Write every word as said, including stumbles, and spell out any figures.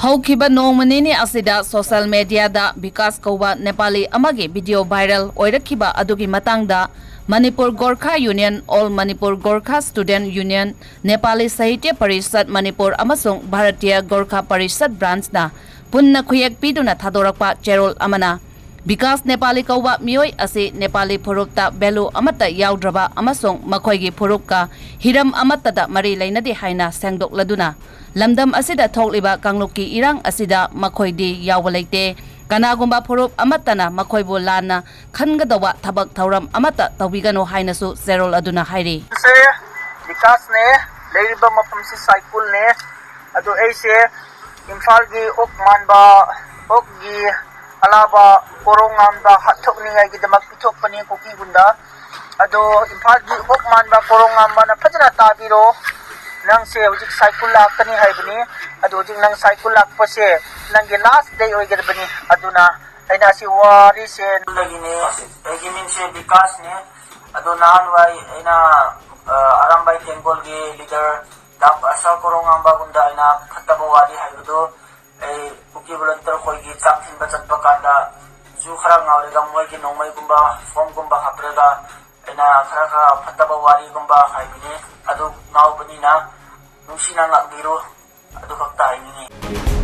ꯍꯧꯈꯤꯕ ꯅꯣꯡꯃ ꯅꯤꯅꯤ ꯑꯁꯤꯗ ꯁꯣꯁꯤꯌꯦꯜ ꯃꯦꯗꯤꯌꯥꯗ ꯕꯤꯀꯥꯁ ꯀꯧꯕ ꯅꯦꯄꯥꯂꯤ ꯑꯃꯒꯤ ꯚꯤꯗꯤꯑꯣ ꯚꯥꯏꯔꯦꯜ ꯑꯣꯏꯔꯛꯈꯤꯕ ꯑꯗꯨꯒꯤ ꯃꯇꯥꯡꯗ Manipur Gorkha union, all Manipur Gorkha student union, Nepali Sahitya Parishad Manipur ꯑꯃꯁꯨꯡ ꯚꯥꯔꯇꯤꯌ ꯒꯣꯔꯈꯥ ꯄꯔꯤꯁꯠ ꯕ꯭ꯔꯥꯟꯆꯅ ꯄꯨꯟꯅ ꯈꯨꯌꯦꯛ ꯄꯤꯗꯨꯅ ꯊꯥꯗꯣꯔꯛꯄ ꯆꯦꯔꯣꯜ ꯑꯃꯅ, ꯕꯤꯀꯥꯁ ꯅꯦꯄꯥꯂꯤ ꯀꯧꯕ ꯃꯤꯑꯣꯏ ꯑꯁꯤ ꯅꯦꯄꯥꯂꯤ ꯐꯨꯔꯨꯞꯇ ꯚꯦꯂꯨ ꯑꯃꯠꯇ ꯌꯥꯎꯗ꯭ꯔꯕ ꯑꯃꯁꯨꯡ ꯃꯈꯣꯏꯒꯤ ꯐꯨꯔꯨꯞꯀ ꯍꯤꯔꯝ ꯑꯃꯠꯇꯗ ꯃꯔꯤ ꯂꯩꯅꯗꯦ ꯍꯥꯏꯅ ꯁꯦꯡꯗꯣꯛꯂꯗꯨꯅ, ꯂꯝꯗꯝ ꯑꯁꯤꯗ ꯊꯣꯛꯂꯤꯕ ꯀꯥꯡꯂꯨꯞꯀꯤ ꯏꯔꯥꯡ ꯑꯁꯤꯗ ꯃꯈꯣꯏꯗꯤ ꯌꯥꯎꯕ ꯂꯩꯇꯦ꯫ ꯀꯅꯥꯒꯨꯝꯕ ꯐꯨꯔꯨꯞ ꯑꯃꯠꯇꯅ ꯃꯈꯣꯏꯕꯨ ꯂꯥꯟꯅ ꯈꯟꯒꯗꯧꯕ ꯊꯕꯛ ꯊꯧꯔꯝ ꯑꯃꯠꯇ ꯇꯧꯕꯤꯒꯅꯨ ꯍꯥꯏꯅꯁꯨ ꯆꯦꯔꯣꯜ ꯑꯗꯨꯅ ꯍꯥꯏꯔꯤ꯫ ꯁꯦ ꯕꯤꯀꯥꯁꯅꯦ, ꯂꯩꯔꯤꯕ ꯃꯐꯝꯁꯤ ꯁꯥꯏꯀꯨꯜꯅꯦ꯫ ꯑꯗꯣ ꯑꯩꯁꯦ ꯏꯝꯐꯥꯜꯒꯤ ꯑꯣꯛ ꯃꯥꯟꯕ, ꯑꯣꯛꯒꯤ ꯑꯂꯥꯕ ꯀꯣꯔꯣꯡꯉꯥꯝꯕ ꯍꯥꯠꯊꯣꯛꯅꯤꯡꯉꯥꯏꯒꯤꯗꯃꯛ ꯄꯤꯊꯣꯛꯄꯅꯤ ꯀꯨꯀꯤꯒꯨꯟꯗ꯫ ꯑꯗꯣ ꯏꯝꯐꯥꯜꯒꯤ ꯑꯣꯛ ꯃꯥꯟꯕ ꯀꯣꯔꯣꯡꯉꯥꯝꯕꯅ ꯐꯖꯅ ꯇꯥꯕꯤꯔꯣ꯫ ꯅꯪꯁꯦ ꯍꯧꯖꯤꯛ ꯁꯥꯏꯀꯨꯜ ꯂꯥꯛꯀꯅꯤ ꯍꯥꯏꯕꯅꯤ꯫ ꯑꯗꯣ ꯍꯧꯖꯤꯛ ꯅꯪ ꯁꯥꯏꯀꯨꯜ ꯂꯥꯛꯄꯁꯦ ꯅꯪꯒꯤ ꯂꯥꯁ ꯗꯦ ꯑꯣꯏꯒꯗꯕꯅꯤ꯫ ꯑꯗꯨꯅ ꯑꯩꯅ ꯑꯁꯤ ꯋꯥꯔꯤꯁꯦ ꯗꯒꯤꯅꯦ꯫ ꯑꯩꯒꯤ ꯃꯤꯡꯁꯦ ꯕꯤꯀꯥꯁꯅꯦ꯫ ꯑꯗꯣ ꯅꯍꯥꯟꯋꯥꯏ ꯑꯩꯅ, ꯑ, ꯑꯔꯥꯝꯕꯥꯏ ꯇꯦꯡꯒꯣꯜꯒꯤ ꯂꯤꯗꯔ ꯗꯥ ꯑꯁꯥ ꯀꯣꯔꯣꯉꯥꯝꯕꯒꯨꯝꯗ ꯑꯩꯅ ꯐꯠꯇꯕ ꯋꯥꯔꯤ ꯍꯥꯏꯕꯗꯣ, ꯑꯩ ꯀꯨꯀꯤ ꯚꯣꯂꯨꯟꯇꯤꯌꯔ ꯈꯣꯏꯒꯤ ꯆꯥꯛ ꯊꯤꯟꯕ ꯆꯠꯄ ꯀꯥꯟꯗ ꯖꯨ ꯈꯔ ꯉꯥꯎꯔꯒ ꯃꯣꯏꯒꯤ ꯅꯣꯡꯃꯩꯒꯨꯝꯕ, ꯐꯣꯝꯒꯨꯝꯕ ꯍꯥꯞꯄ꯭ꯔꯒ ꯑꯩꯅ ꯈꯔ ꯈꯔ ꯐꯠꯇꯕ ꯋꯥꯔꯤꯒꯨꯝꯕ ꯍꯥꯏꯕꯅꯦ꯫ ꯑꯗꯨ ꯉꯥꯎꯕꯅꯤꯅ ꯅꯨꯡꯁꯤꯅ ꯉꯥꯛꯄꯤꯔꯣ꯫ ꯑꯗꯨ ꯈꯛꯇ ꯍꯥꯏꯅꯤꯡꯉꯤ꯫